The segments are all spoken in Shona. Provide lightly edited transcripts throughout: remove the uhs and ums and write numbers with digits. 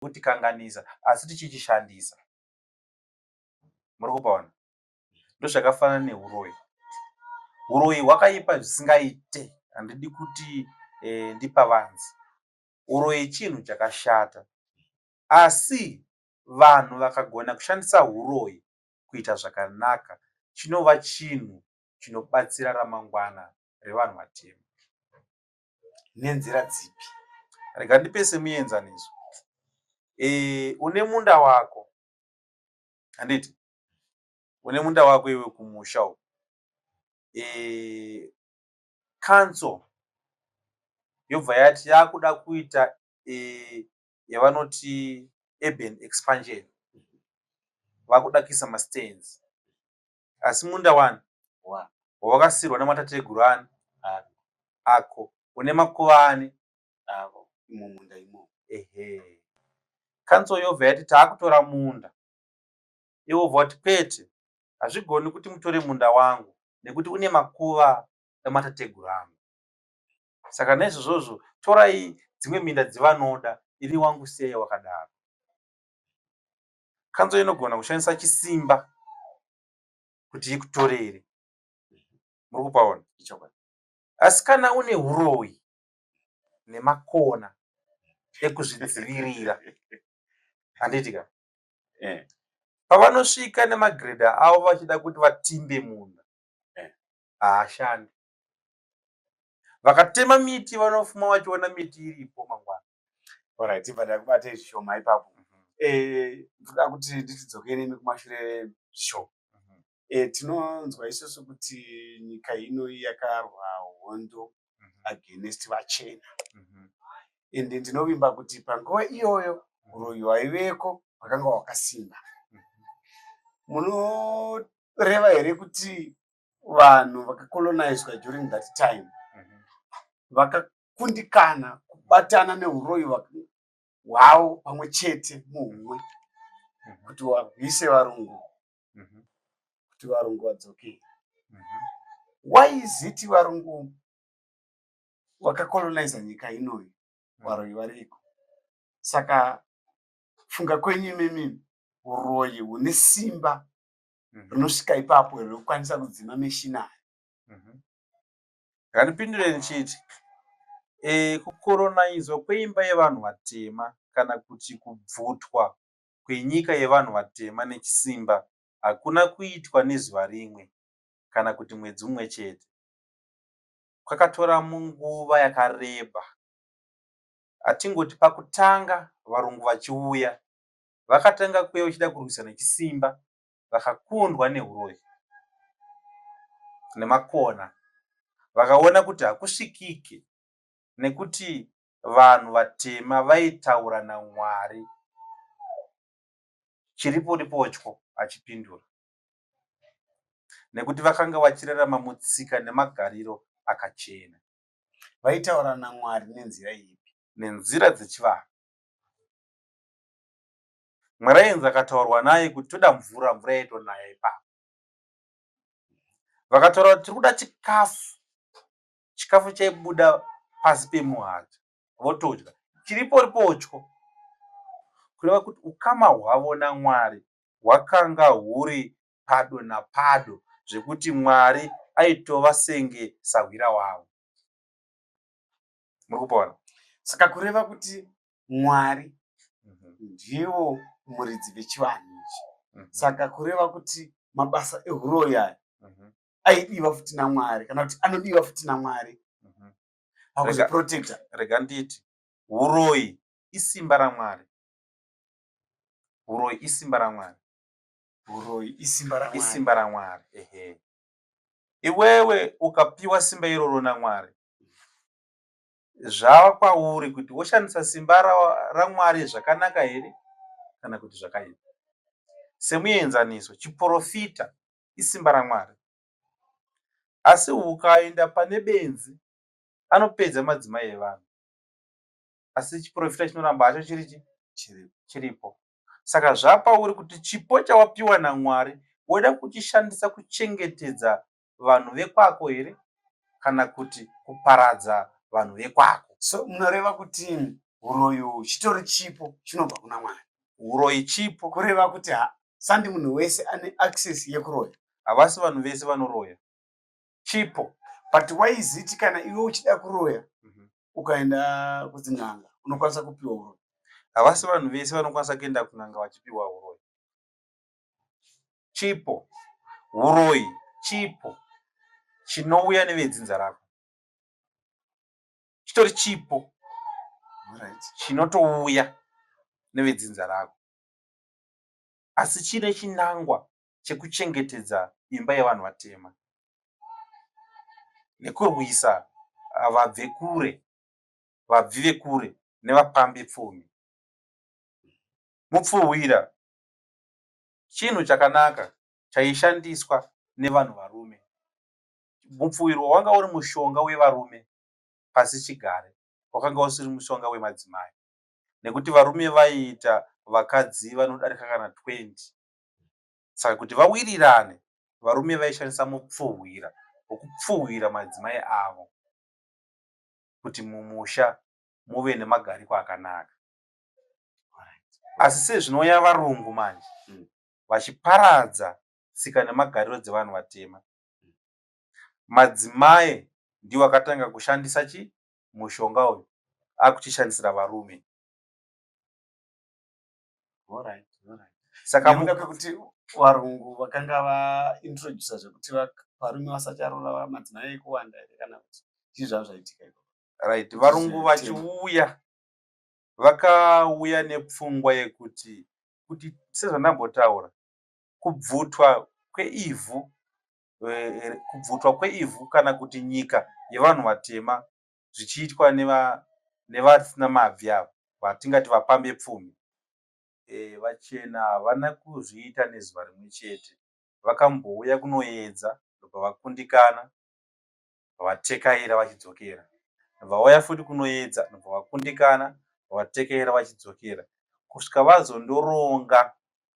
Kutikanganisa asi tichichishandisa. Muri kupaona? Ndozvakafanana neuroyi. Uroyi hwakaipa zvisingaite. Handidi kuti ndipavanze. Uroyi chinhu chakashata. Asi vanhu vakagona kushandisa uroyi kuita zvakanaka, chinova chinhu chinobatsira ramangwana revanhu vatema. Nenzira dzipi? Rega ndipe semuenzaniso. Une munda wako, handiti? Une munda wako iwe kumusha uko. Council yobva yati yakuda kuita yavanoti urban expansion. Vakuda kuisa mastands. Asi munda wani wawakasirwa nematateguru ani ako une makuva ani avo mumunda imomo. Ehe. Council yobva yati taakutora munda. Iwe wobva wati kwete, hazvigoni kuti mutore munda wangu nekuti une makuva ematateguru angu. Saka naizvozvozvo torai dzimwe minda dzevanoda, ini wangu siyai wakadaro. Council inogona kushandisa chisimba kuti ikutorere. Muri kupaona? Ichokwadi. Asi kana une uroyi nemakona ekuzvidzivirira, handiti ka? Pavanosvika nemagiredha avo vachida kuti vatimbe munda, haashandi. Vakatema miti vanofuma vachiona miti iripo mangwana. Alright, ibva ndakubate zvishoma ipapo. Ndoda kuti nditidzokere nemi kumashure zvishoma. Tinonzwa isusu kuti nyika ino yakarwa hondo against vachena. Ende ndinovimba kuti panguva iyoyo uroyi hwaiveko hwakanga hwakasimba. Munoreva here kuti vanhu vakacolonizwa during that time vakakundikana kubatana neuroyi hwavo pamwe chete muhumwe kuti varwise varungu, kuti varungu vadzokere? Why is it varungu vakacoloniza nyika inoyi varoyi variko? Saka funga kwenyu imimi, uroyi hune simba rinosvika ipapo here rekukwanisa kudzima machinery? Ngandipindure ndichiti kucolonizwa kweimba yevanhu vatema kana kuti kubvutwa kwenyika yevanhu vatema nechisimba hakuna kuitwa nezuva rimwe kana kuti mwedzi mumwe chete. Kwakatora munguva yakareba. Hatingoti pakutanga varungu vachiuya, vakatanga kuuya vachida kurwisa nechisimba, vakakundwa neuroyi nemakona. Vakaona kuti hakusvikike nekuti vanhu vatema vaitaura naMwari chiriporipotyo achipindura, nekuti vakanga vachirarama mutsika nemagariro akachena. Vaitaura naMwari nenzira ipi? Nenzira dzechivanhu. Mwari ainzi akataurwa naye kuti toda mvura, mvura yaitonaya ipapo. Vakataura kuti tiri kuda chikafu, chikafu chaibuda pasi pemuhadza, votodya chiriporipotyo. Kureva kuti ukama hwavo naMwari hwakanga huri pado napado zvekuti Mwari aitova senge sahwira wavo. Muri kupaona? Saka kureva kuti Mwari ndivo muridzi vechivanhu ichi. Saka kureva kuti mabasa ehuroyi aya aidiwa futi naMwari, kana kuti anodiwa futi naMwari pakuzviprotecta. Rega nditi uroyi isimba raMwari. Uroyi isimba raMwari. Uroyi isimba raMwari. Isimba raMwari. Ehe. Iwewe ukapiwa simba iroro naMwari, zvava kwauri kuti woshandisa simba raMwari zvakanaka here kana kuti zvakaipa. Semuenzaniso, chiprofita isimba raMwari. Asi ukaenda pane benzi anopedza madzimai evanhu. Asi chiprofita chinoramba hacho chiri chiripo. Saka zvapauri kuti chipo chawapiwa naMwari woda kuchishandisa kuchengetedza vanhu vekwako here kana kuti kuparadza vanhu vekwako. So munoreva kuti Uroyi uhu chitori chipo chinobva kuna Mwari. Uroyi chipo. Kureva kuti sandi munhu wese ane access yekuroya. Havasi vanhu vese vanoroya. Chipo. But why is it kana iwe uchida kuroya ukaenda kudzin'anga unokwanisa kupiwa uroyi? Havasi vanhu vese vanokwanisa kuenda kun'anga vachipiwa uroyi. Chipo. Uroyi chipo chinouya nevedzinza rako. Chitori chipo chinotouya nevedzinza rako, asi chine chinangwa chekuchengetedza imba yevanhu vatema nekurwisa vabve kure, vabvi vekure nevapambi pfumi. Mupfuhwira chinhu chakanaka chaishandiswa nevanhu varume. Mupfuhwiro wanga uri mushonga wevarume pasi chigare, wakanga usiri mushonga wemadzimai, nekuti varume vaiita vakadzi vanodarika kana 20. Saka kuti vawirirane, varume vaishandisa mupfuhwira wokupfuhwira madzimai avo kuti mumusha muve nemagariko akanaka. Asi sezvinouya varungu manje vachiparadza tsika nemagariro dzevanhu vatema, madzimai ndiwo akatanga kushandisa chi mushonga uyu, akuchishandisira varume. Saka nekuda kwekuti varungu vakanga vaintrodusa zvekuti varume vasacharora madzimai ekuwanda here, kana kuti chii zvava zvaitika ikoko? Right, varungu vachiuya vakauya nepfungwa yekuti kuti sezvandambotaura, kubvutwa kweivhu, kubvutwa kweivhu kana kuti nyika yevanhu vatema zvichiitwa nevasina mabvi ava, vatingati vapambe pfumi. Vachena havana kuzviita nezuva rimwe chete. Vakambouya kunoedza, ndobva vakundikana, vatekaira vachidzokera. Vauya futi kunoedza, ndobva vakundikana, vatekaira vachidzokera, kusvika vazondoronga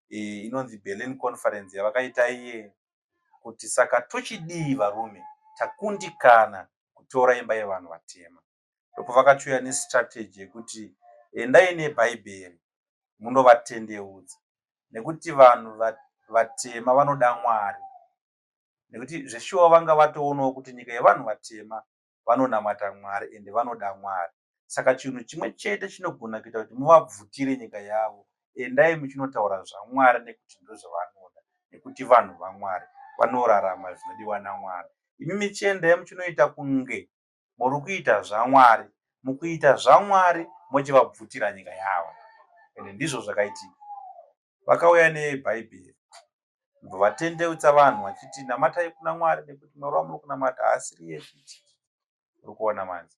inonzi Berlin Conference yavakaita iye, kuti saka tochidii varume, takundikana kutora imba yevanhu vatema. Ndopavakachiuya nestrategy yekuti endai nebhaibheri munovatendeudza, nekuti vanhu vatema vanoda Mwari, nekuti zveshuwa vanga vatoonawo kuti nyika yevanhu vatema vanonamata Mwari ende vanoda Mwari. Saka chinhu chimwe chete chinogona kuita kuti muvabvutire nyika yavo, endai muchinotaura zvaMwari, nekuti ndozvavanoda, nekuti vanhu vaMwari vanorarama zvinodiwa naMwari. Imi michiendai muchinoita kunge muri kuita zvaMwari, mukuita zvaMwari mochivabvutira nyika yavo. Ende ndizvo zvakaitika. Vakauya nebhaibheri, vatendeutsa vanhu vachiti namatai kuna Mwari, nekuti Mwari wamuri kunamata haasiri iye futi. Uri kuona manje?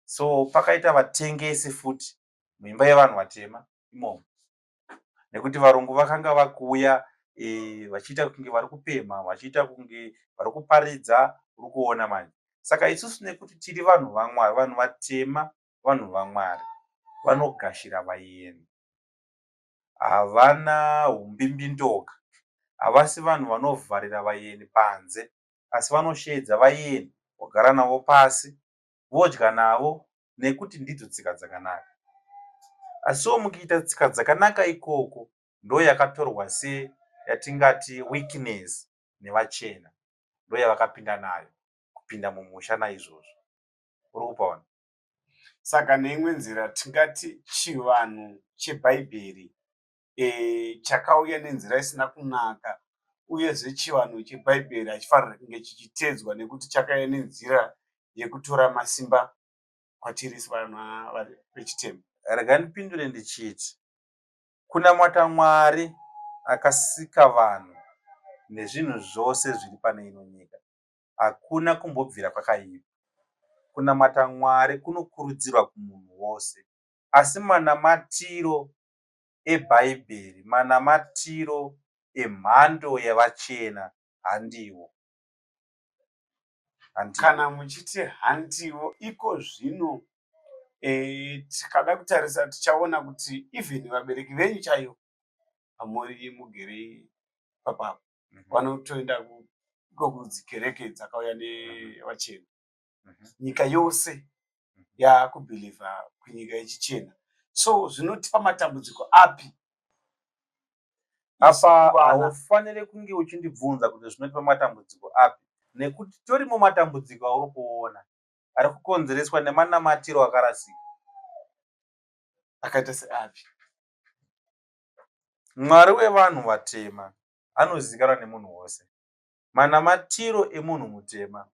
So pakaita vatengesi futi muimba yevanhu vatema imomo, nekuti varungu vakanga vakuuya vachiita kunge vari kupemha, vachiita kunge vari kuparidza. Uri kuona manje? Saka isusu nekuti tiri vanhu vaMwari, vanhu vatema vanhu vaMwari vanogashira vayeni, havana umbimbindoga, havasi vanhu vanovharira vayeni panze, asi vanosheedza vayeni, vogara navo pasi, vodya navo, nekuti ndidzo tsika dzakanaka. Asiwo mukuita tsika dzakanaka ikoko, ndo yakatorwa seyatingati weakness nevachena, ndo yavakapinda nayo kupinda mumusha naizvozvo. Uri kupaona? Saka neimwe nzira tingati chivanhu chebhaibheri chakauya nenzira isina kunaka, uyezve chivanhu chebhaibheri hachifaniri kunge chichitedzwa nekuti chakauya nenzira yekutora masimba kwatiri sevanhu vechitema. Rega ndipindure ndichiti kunamata Mwari akasika vanhu nezvinhu zvose zviri pane ino nyika hakuna kumbobvira kwakaipa. Kunamata Mwari kunokurudzirwa kumunhu wose, asi manamatiro ebhaibheri, manamatiro emhando yevachena handiwo. Handiwo. Kana muchiti handiwo, iko zvino tikada kutarisa tichaona kuti even vabereki venyu chaivo pamuri mugere ipapapo vanotoenda iko kudzikereke dzakauya nevachena. Nyika yose. Yakubhilivha kunyika yechichena, so zvinotipa matambudziko api? Apa haufaniri kunge uchindibvunza kuti zvinotipa matambudziko api, nekuti torimo matambudziko auri kuona ari kukonzereswa nemanamatiro akarasika. Akaita seapi? Mwari wevanhu vatema anozivikanwa nemunhu wose. Manamatiro emunhu mutema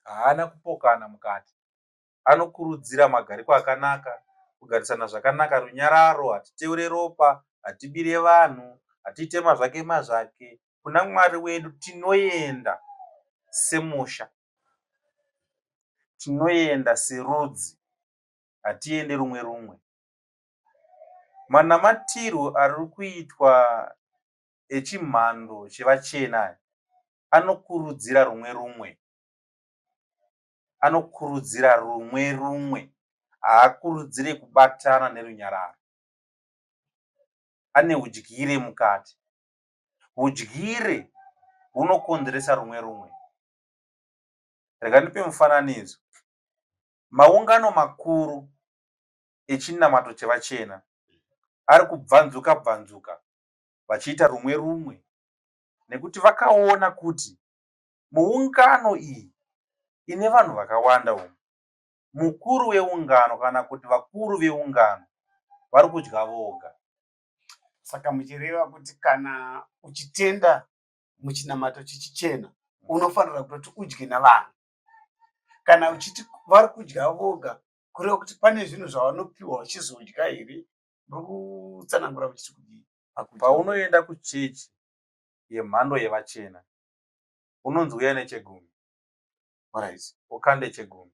haana kupokana mukati. Anokurudzira magariko akanaka, kugarisana zvakanaka, runyararo, hatiteure ropa, hatibire vanhu, hatiite mazvake mazvake. Kuna Mwari wedu tinoenda semusha, tinoenda serudzi, hatiende rumwe rumwe. Manamatirwo ari kuitwa echimhando chevachena aya anokurudzira rumwe rumwe, anokurudzira rumwe rumwe, haakurudzire kubatana nerunyararo. Ane udyire mukati. Udyire hunokonzeresa rumwe rumwe. Rega ndipe mufananidzo. Maungano makuru echinamato chevachena ari kubvanzuka bvanzuka vachiita rumwe rumwe nekuti vakaona kuti muungano iyi ine vanhu vakawanda umu, mukuru weungano kana kuti vakuru veungano vari kudya voga. Saka muchireva kuti kana uchitenda muchinamato chichichena, unofanira kutoti udye navanhu. Kana uchiti vari kudya voga, kureva kuti pane zvinhu zvavanopiwa vachizodya here? Muri kutsanangura muchiti kudii? Paunoenda kuchechi yemhando yevachena, unonzi uya nechegumi. Ukande chegumi.